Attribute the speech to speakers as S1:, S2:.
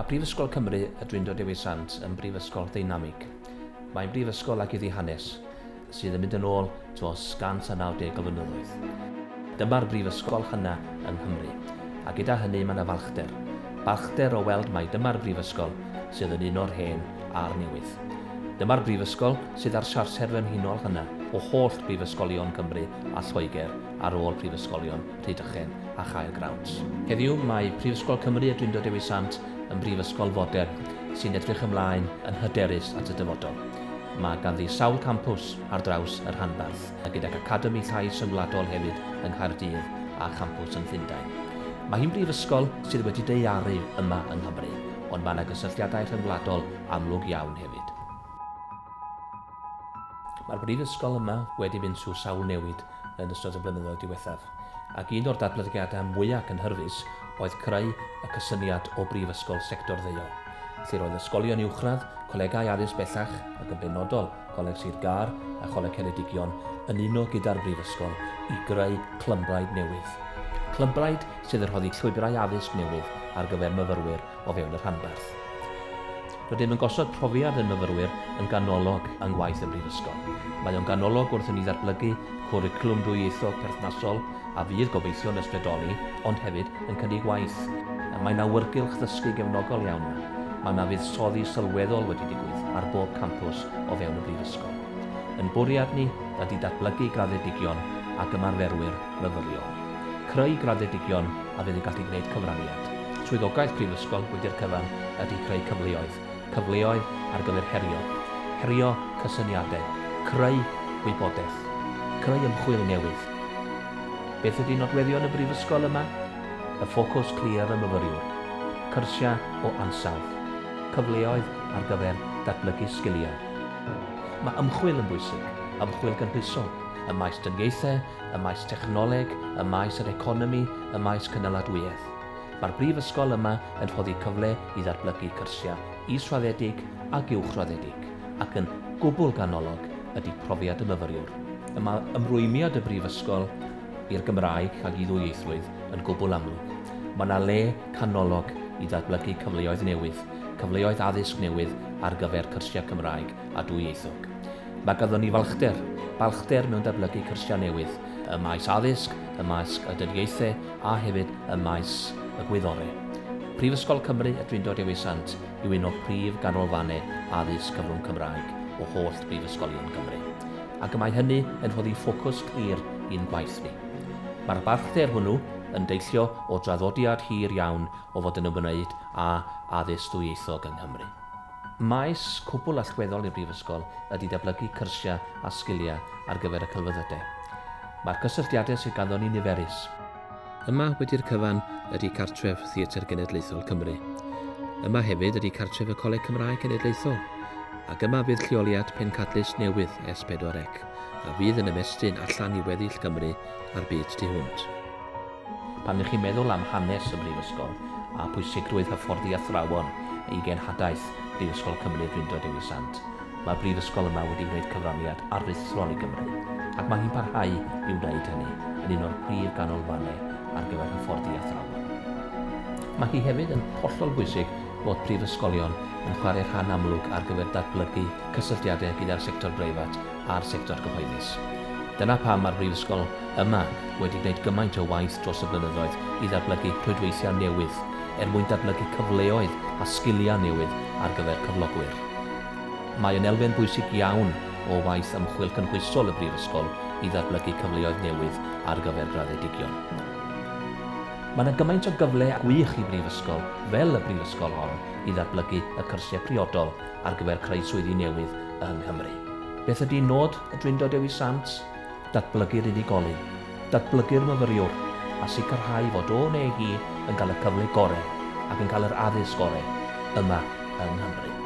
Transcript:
S1: Mae Prifysgol Cymru y Drindod Dewi Sant yn brifysgol ddeinamig. Mae'n brifysgol ag iddi hanes, sydd yn mynd yn ôl dros 190 o flynyddoedd. Dyma'r brifysgol hynna yng Nghymru, a gyda hynny mae 'na falchder. Balchder o weld mai dyma'r brifysgol sydd yn un o'r hen a'r newydd. Dyma'r brifysgol sydd â'r siarter frenhinol hynna o holl brifysgolion Cymru a Lloegr ar ôl prifysgolion Rhydychen a Chaergrawnt. Heddiw mae Prifysgol Cymru y Drindod Dewi Sant yn brifysgol fodern sy'n edrych ymlaen yn hyderus at y dyfodol. Mae ganddi sawl campws ar draws y rhanbarth, a gydag Academi Llais Ryngwladol hefyd yng Nghaerdydd a champws yn Llundain. Mae hi'n brifysgol sydd wedi daearu yma yng Nghymru, ond mae yna gysylltiadau rhyngwladol amlwg iawn hefyd. Mae'r brifysgol yma wedi mynd trwy sawl newid yn ystod y blynyddoedd diwethaf, ac un o'r datblygiadau mwyaf cynhyrfus oedd creu y cysyniad o brifysgol sector ddeuol, lle roedd ysgolion uwchradd, colegau addysg bellach, ac yn benodol Coleg Sir Gâr a Choleg Ceredigion yn uno gyda'r brifysgol i greu clymblaid newydd. Clymblaid sydd yn rhoddi llwybrau addysg newydd ar gyfer myfyrwyr o fewn y rhanbarth. Rydym yn gosod profiad ein myfyrwyr yn ganolog yng ngwaith y Brifysgol. Mae o'n ganolog wrth i ni ddatblygu cwricwlwm dwyieithog perthnasol a fydd gobeithio'n ysbrydoli ond hefyd yn cynnig gwaith. Mae'n awyrgylch ddysgu gefnogol iawn yma. Mae 'na fuddsoddi sylweddol wedi digwydd ar bob campws o fewn y Brifysgol. Ein bwriad ni ydy datblygu graddedigion ac ymarferwyr myfyriol. Creu graddedigion a fydd yn gallu gwneud cyfraniad. Swyddogaeth Prifysgol, wedi'r cyfan, ydy creu cyfleoedd. Cyfleoedd ar gyfer herio. Herio cysyniadau. Creu gwybodaeth. Creu ymchwil newydd. Beth ydy nodweddion y Brifysgol yma? Y ffocws clir ar y myfyriwr. Cyrsiau o ansawdd. Cyfleoedd ar gyfer datblygu sgiliau. Mae ymchwil yn bwysig. Ymchwil gynhwysol. Ym maes dyniaethau, ym maes technoleg, ym maes yr economi, ym maes cynaladwyedd. Mae'r brifysgol yma yn rhoddi cyfle i ddatblygu cyrsiau israddedig ac uwchraddedig, ac yn gwbl ganolog ydy profiad y myfyriwr. Y mae ymrwymiad y brifysgol i'r Gymraeg ac i ddwyieithrwydd yn gwbl amlwg. Mae 'na le canolog i ddatblygu cyfleoedd newydd, cyfleoedd addysg newydd ar gyfer cyrsiau Cymraeg a dwyieithog. Mae ganddon ni falchder, balchder mewn datblygu cyrsiau newydd ym maes addysg, ym maes y dyniaethau a hefyd ym maes y gwyddorau. Prifysgol Cymru y Drindod Dewi Sant yw un o'r prif ganolfannau addysg cyfrwng Cymraeg o holl brifysgolion Cymru, ac y mae hynny yn rhoddi ffocws clir i'n gwaith ni. Mae'r balchder hwnnw yn deillio o draddodiad hir iawn o fod yn ymwneud â addysg ddwyieithog yng Nghymru. Maes cwbl allweddol i'r Brifysgol ydy datblygu cyrsiau a sgiliau ar gyfer y celfyddydau. Mae'r cysylltiadau sydd ganddo ni'n niferus. Yma, wedi'r cyfan, ydy cartref Theatr Genedlaethol Cymru. Yma hefyd ydy cartref y Coleg Cymraeg Cenedlaethol. Ac yma fydd lleoliad pencadlys newydd S4C, a fydd yn ymestyn allan i weddill Cymru a'r byd tu hwnt. Pan ych chi'n meddwl am hanes y Brifysgol a phwysigrwydd hyfforddi athrawon i genhadaeth Prifysgol Cymru Drindod Dewi Sant, mae'r Brifysgol yma wedi gwneud cyfraniad aruthrol i Gymru, ac mae hi'n parhau i wneud hynny yn un o'r prif ganolfannau ar gyfer hyfforddi athrawon. Mae hi hefyd yn hollol bwysig bod prifysgolion yn chwarae rhan amlwg ar gyfer datblygu cysylltiadau gyda'r sector breifat a'r sector cyhoeddus. Dyna pam mae'r Brifysgol yma wedi gwneud gymaint o waith dros y blynyddoedd i ddatblygu rhwydweithiau newydd er mwyn datblygu cyfleoedd a sgiliau newydd ar gyfer cyflogwyr. Mae yn elfen bwysig iawn o waith ymchwil cynhwysol y Brifysgol i ddatblygu cyfleoedd newydd ar gyfer graddedigion. Mae yna gymaint o gyfle gwych i brifysgol fel y brifysgol hon i ddatblygu y cyrsiau priodol ar gyfer creu swyddi newydd yng Nghymru. Beth ydy nod y Drindod Dewi Sant? Datblygu'r unigolyn, datblygu'r myfyriwr, a sicrhau fod o neu hi yn cael y cyfle gorau ac yn cael yr addysg orau yma yng Nghymru.